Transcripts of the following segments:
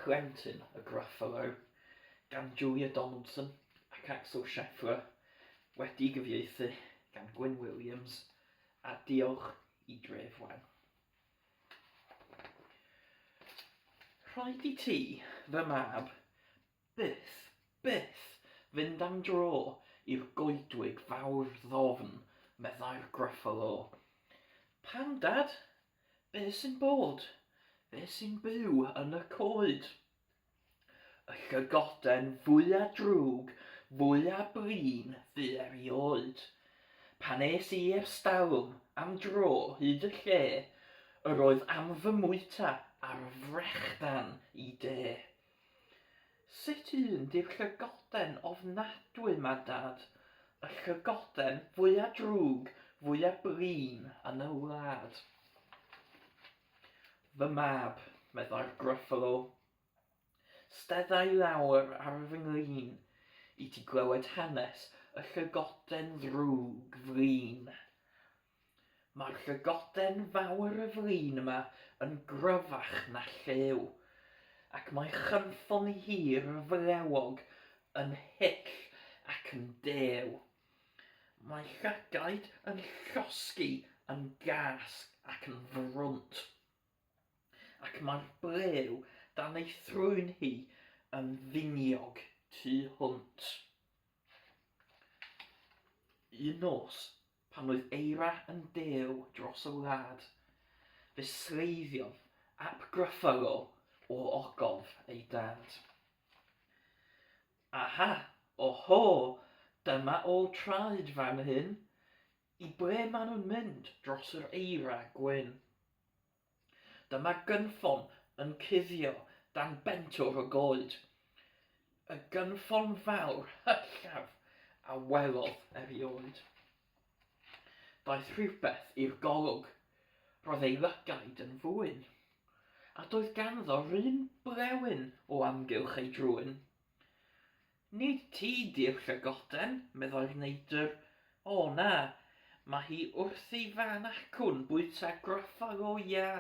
Plentyn y Gruffalo gan Julia Donaldson ac Axel Scheffler, wedi'i gyfieithu gan Gwyn Williams, a diolch i Dref Wen. Rhaid i ti, fy mab, byth, byth fynd am dro i'r goedwig fawr ddofn, meddai'r Gruffalo. Pam, Dad? Be sy'n bod? Be sy'n byw yn y coed? Y llygoden fwya drwg, fwya blin fu erioed. Pan es i erstalwm am dro hyd y lle, yr oedd am fy mwyta ar frechdan i de. Sut un 'di'r llygoden ofnadwy 'ma, Dad? Y llygoden fwya drwg, fwya blin yn y wlad. Fy mab, meddai'r Gruffalo. Stedda i lawr ar fy nglin i ti glywed hanes y llygoden ddrwg flin. Mae'r llygoden fawr y flin yma yn gryfach na llew, ac mae chynffon hir flewog yn hyll ac yn dew. Mae llygaid yn llosgi yn gas ac yn frwnt, ac mae'r blew dan ei thrwyn hi yn finiog tu hwnt. Un nos, pan oedd eira yn dew dros y wlad, fe sleiddiodd ap Gruffalo o ogof ei dad. Aha! Oho! Dyma ôl traed fan hyn! I ble maen nhw'n mynd dros yr eira gwyn? Dyma gynffon yn cuddio dan bentwr o goed. Y gynffon fawr hyllaf a welodd erioed. Daeth rhywbeth i'r golwg. Roedd ei lygaid yn fwyn, a doedd ganddo 'run blewyn o amgylch ei drwyn. Nid ti 'di'r llygoden, meddai'r neidr. O, na, mae hi wrthi fan acw'n bwyta Gruffalo iâ.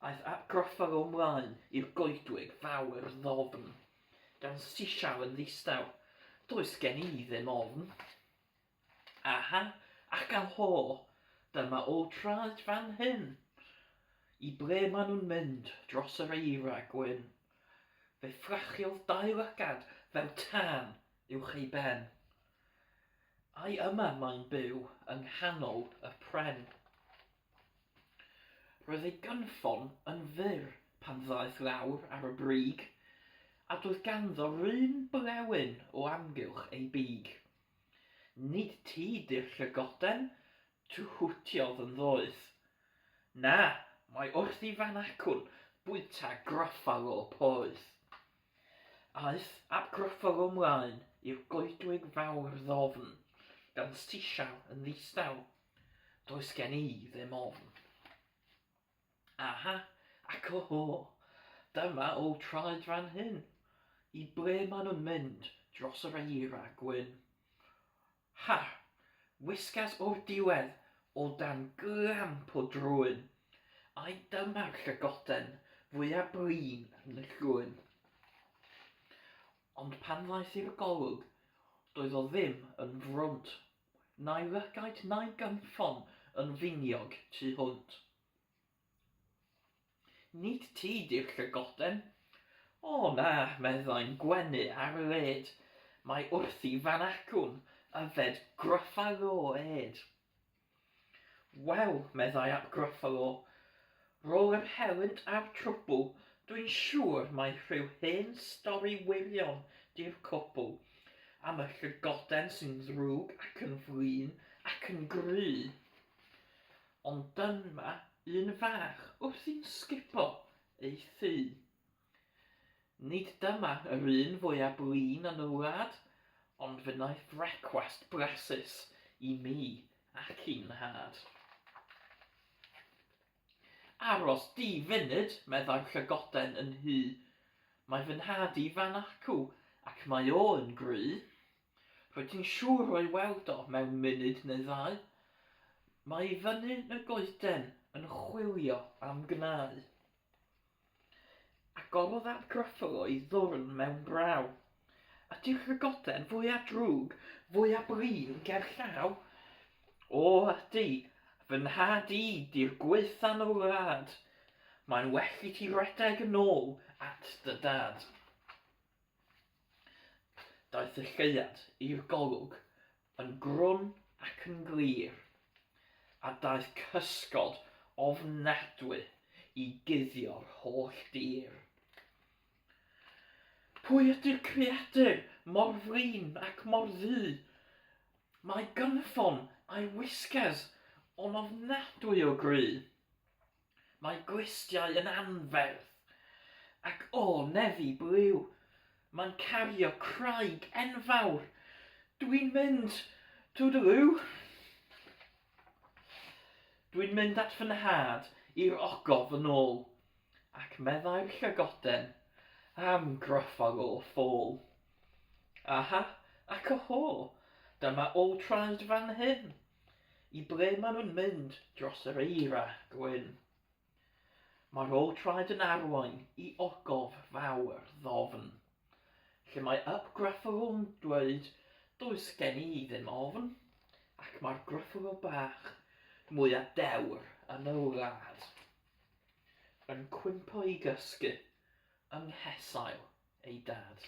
Aeth ap Gruffalo 'mlaen i'r goedwig fawr ddofn, gan sisial yn ddistaw, Does gen i ddim ofn. Aha, ac aho, dyma ôl traed fan hyn. I ble maen nhw'n mynd dros yr eira gwyn? Fe fflachiodd dau lygad fel tân uwch ei ben. Ai yma mae'n byw yng nghanol y pren? Roedd ei gynffon yn fyr pan ddaeth lawr ar y brig, a doedd ganddo 'run blewyn o amgylch ei big. Nid ti 'di'r llygoden, twtiodd yn ddoeth. Na, mae wrth i fan acw'n bwyta Gruffalo poeth. Aeth ap Gruffalo 'mlaen i'r goedwig fawr ddofn, gan sisial yn ddistaw. Does gen i ddim ofn. Aha, ac oho, dyma ôl traed fan hyn. I ble maen nhw'n mynd dros yr eira gwyn? Ha! Wisgas o'r diwedd o dan glamp o drwyn. Ai dyma'r llygoden fwya blin yn y llwyn? Ond pan ddaeth i'r golwg, doedd o ddim yn frwnt. Na'i lygaid na'i gynffon yn finiog tu hwnt. Nid ti 'di'r llygoden. O na, meddai'n gwenu ar led, mae wrthi fan acw'n yfed Gruffalo Ed. Wel, meddai ap Gruffalo, 'rôl yr helynt a'r trwbwl, dwi'n siŵr mai rhyw hen stori wirion 'di'r cwbl, am y llygoden sy'n ddrwg ac yn flin ac yn gry. Ond dyma un fach wrthi'n sgubo ei thŷ. Nid dyma yr un fwya blin yn y wlad, ond fe wnaeth frecwast blasus i mi ac i'n nhad. Aros di funud, meddai'r llygoden yn hy. Mae fy nhad i fan acw, ac mae o yn gry. Rwyt ti'n siŵr o'i weld o mewn munud neu ddau. Mae i fyny yn y goeden yn chwilio am gnau. Agorodd ap Gruffalo ei ddwrn mewn braw. Ydy'r llygoden fwya drwg, fwya blin gerllaw? O, ydy, fy nhad i 'di'r gwaetha'n y wlad. Mae'n well i ti redeg yn ôl at dy dad. Daeth y lleuad i'r golwg yn grwn ac yn glir, a daeth cysgod ofnadwy i guddio'r holl dir. Pwy ydy'r creadur mor flin ac mor ddu? Mae gynffon a'i wisgers o'n ofnadwy o gry. Mae glustiau yn anferth, ac o, nefi bliw, mae'n cario craig enfawr. Dwi'n mynd, toodaloo. Dwi'n mynd at fy nhad i'r ogof yn ôl, ac meddai'r llygoden, am Gruffalo ffôl. Aha, ac oho, dyma ôl traed fan hyn. I ble maen nhw'n mynd dros yr eira gwyn? Mae'r ôl traed yn arwain i ogof fawr ddofn, lle mae Up Gruffalo'n dweud does gen i ddim ofn, ac mae'r Gruffalo bach mwya dewr yn y wlad yn cwympo i gysgu yng nghesail ei dad.